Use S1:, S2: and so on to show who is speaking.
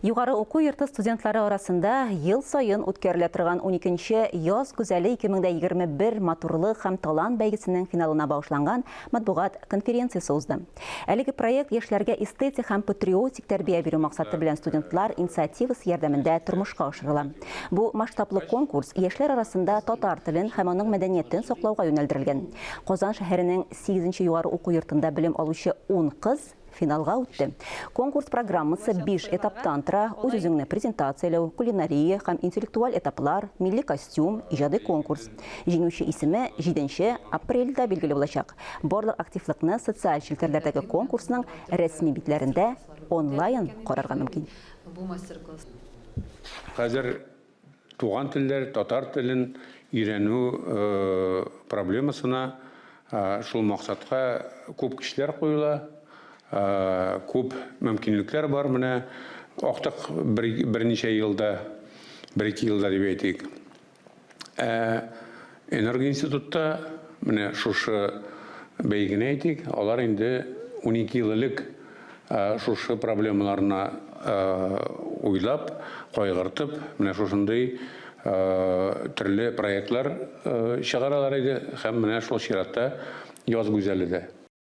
S1: Югары уку йорты студентлары арасында ел саен үткәрелә торган уникенче Яз гүзәле 2021 матурлык һәм талант бәйгесенең финалына багышланган матбугат конференциясе узды. Әлеге проект яшьләргә эстетик һәм патриотик тәрбия бирү максаты белән студентлар инициативасы ярдәмендә тормышка ашырыла. Бу масштаблы конкурс яшьләр арасында татар телен һәм аның мәдәниятен саклауга юнәлдерелгән. Казан шәһәренең сигезенче югары уку йортында белем алучы ун кыз финалга үтте. Конкурс программасы биш этаптан тора, үз-үзеңне презентацияләү, кулинария һәм интеллектуаль этаплар, милли костюм, иҗади конкурс. Җиңүче исеме җиденче апрельдә билгеле булачак. Барлык активлыкны социаль челтәрләрдәге конкурсның рәсми битләрендә онлайн карарга мөмкин.
S2: Хәзер Туган телләр, татар телен өйрәнү проблемасына шул максатка күп көчләр куела, күп мөмкинлекләр бар. Менә актык бер, берничә елда, бер-ике елда дип әйтик. Ә Энергоинститутта менә шушы бәйгене әйтик, алар инде 12 ел элек Шушы проблемаларны уйлап, кайгыртып, менә шушындый төрле проектлар чыгаралар иде һәм менә шул чиратта Яз гүзәле дә.